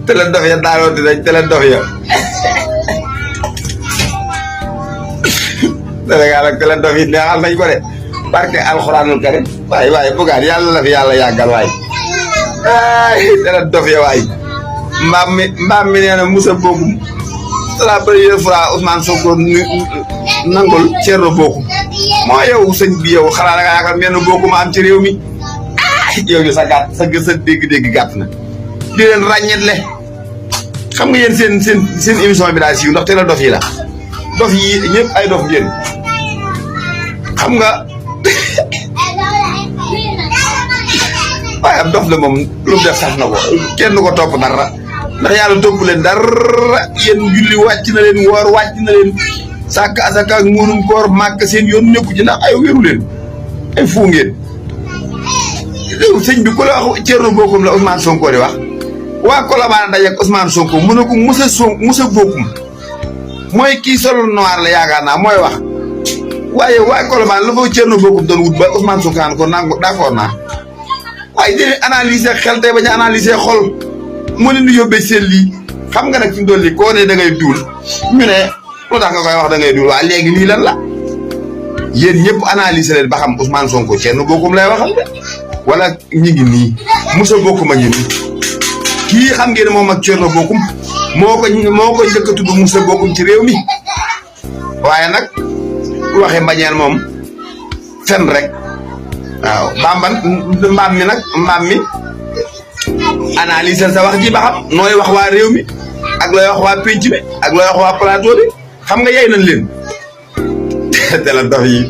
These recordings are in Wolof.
tele dof ya daanoo dinañ tele dof ya Sénégal ak tele dof yi neexal nañ ko de barke alxuraanul karim waaye bugaan yàlla la fi yàlla yàggal waay ay tele dof ya waay mbaam mi nee na Moussa Bokum c'est la première fois Ousmane Sonko nangul Thierno Bokum moo yow sëñ bi yow xanaa da nga yaakaar mel ne Bokum am ci réew mi yow sa gàtt sa dégg-dégg gàtt na di leen ràññetle xam nga yéen seen émission bi daal siiw ndax teel a dof yi la dof yi ñëpp ay dof ngeen xam nga waaye ab dof la moom lu mu def sax na ko kenn du ko topp dara ndax yàlla topp leen dara yéen julli wàcc na leen woor wàcc na leen sàkk asaka ak muurum koor màkk seen yoon nekku ci ndax ay wéru leen ay fuu ngeen sëñ bi ku la wax Thierno Bokum la Ousmane Sonko di wax waa Colobane daje ak Ousmane Sonko mu ne ko Moussa Bokum mooy kii solo noir la yaakaar naa mooy wax waaye waa Colobane la fa Thierno Bokum doon wut ba Ousmane Sonko naan ko nangu d'accord naa waaye dinañ analyser xel tey bañ a analyser xol mu leen di yóbbee seen lii xam nga nag fi mu doon lii koo ne da ngay duul ñu ne lu tax nga koy wax da ngay duul waa léegi lii lan la yéen ñëpp analyser leen ba xam Ousmane Sonko Thierno Bokum lay waxal de wala ñi ngi nii Moussa Bokum a ngi nii kii xam ngeen moom ak Thierno Bokum moo ko njëkk a tudd Moussa Bokum ci réew mi waaye nag waxe mbañeel moom fen rek waaw mbaam mi analyser sa wax ji ba xam nooy wax waa réew mi ak looy wax waa pénc mi ak looy wax waa plateau bi xam nga yey nañ leen te la dof yi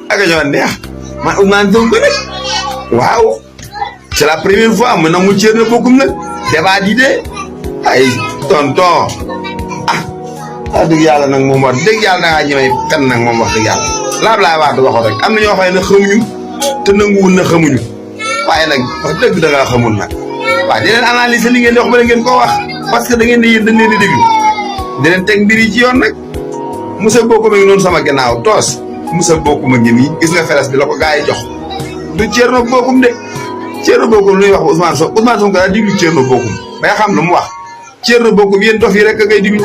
ak ñoo neex man Ousmane Sonko rek waaw c'est la première fois mu nangu Thierno Bokum nag débat d'idée ay tonton wax dëgg yàlla nag moom wax dëgg yàlla da ngaa ñëwee fen nag moom wax dëgg yàlla laab laay wax du waxoon rek am na ñoo xam ne xamuñu te nanguwul na xamuñu waaye nag wax dëgg da ngaa xamul nag waaw di leen analyser li ngeen di wax ba ngeen koo wax parce que da ngeen di yéen dañ leen di déglu di leen teg mbir yi ci yoon nag Moussa Bokum a ngi noonu sama gannaaw toos Moussa Bokum a ngi nii gis nga feres bi la ko gaa yi jox du Thierno Bokum de Thierno Bokum lu ñuy wax Ousmane Sonko daal diglu Thierno Bokum ba nga xam lu mu wax Thierno Bokum yéen dof yi rek a ngay diglu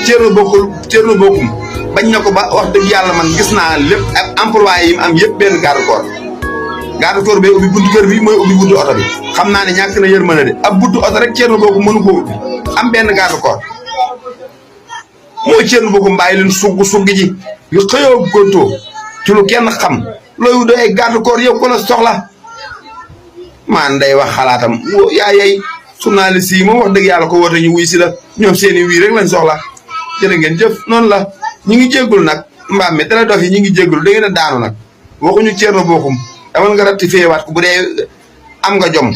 Thierno Bokum bañ na ko ba wax dëgg yàlla man gis naa lépp ak employé yi mu am yëpp benn garde corps bay ubbi buntu kër bi mooy ubbi buntu oto bi xam naa ne ñàkk na yërmande de ab buntu oto rek Thierno Bokum mënu koo ubbi am benn garde corps mooy Thierno Bokum bàyyi leen sugg ji yu xëyoo góntoo ci lu kenn xam looy doy ay garde corps yow ko la soxla maan day wax xalaatam yaay journaliste yi moom wax dëgg yàlla ko woote ñu wuy si la ñoom seeni wii rek lañ soxla jërë ngeen jëf noonu la ñu ngi jéggul nag mbaam mi tele dof yi ñu ngi jéggul da ngeen a daanu nag waxuñu Thierno Bokum dama nga rectifié waat ko bu dee am nga jom